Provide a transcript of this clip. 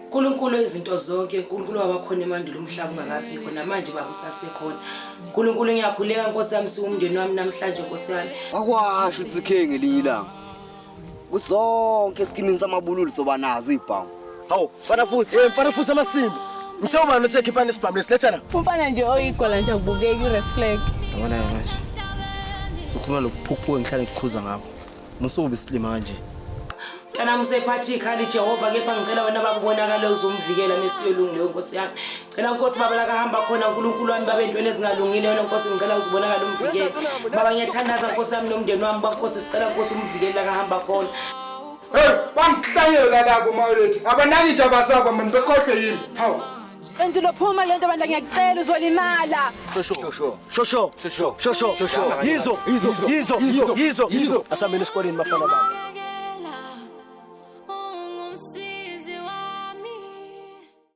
Nkulunkulu izinto zonke, Nkulunkulu wabakhona emandulo umhlaba ungakabikho namanje baba usasekhona. Nkulunkulu ngiyakhuleka Nkosi yami siwumndeni wami namhlanje Nkosi yami. Wakwasho uthi khe ngelinye ilanga. Kusonke esikimini samabululu soba nazo izibhamu. Hawu, mfana futhi. Eh mfana futhi amasimba. Ngithe ubani othe khiphani isibhamu lesi letha la. Umfana nje oyigwala nje akubukeki i-red flag. Yabona ke manje. Sokhuluma lokuphuphuka ngihlale ngikukhuza ngabo. Musukuba isilima kanje. Mntanami usephatha ikhali Jehova kepha ngicela wena baba ubonakale uzomvikela mesiyo olungileyo Nkosi yami. Cela Nkosi baba la kahamba khona uNkulunkulu wami babe entweni ezingalungile wena Nkosi ngicela uzibonakale umvikele. Baba ngiyathandaza Nkosi yami nomndeni wami bankosi sicela Nkosi umvikele la kahamba khona. Hey, bangihlanyela labo mawulethi. Abanaki indaba zabo mani bekhohle yimi. Hawu. Kanti lophuma lento bandla ngiyakucela uzolimala. Shosho. Shosho. Shosho. Shosho. Yizo. Yizo. Yizo. Yizo. Yizo. Asambeni esikoleni bafana bami.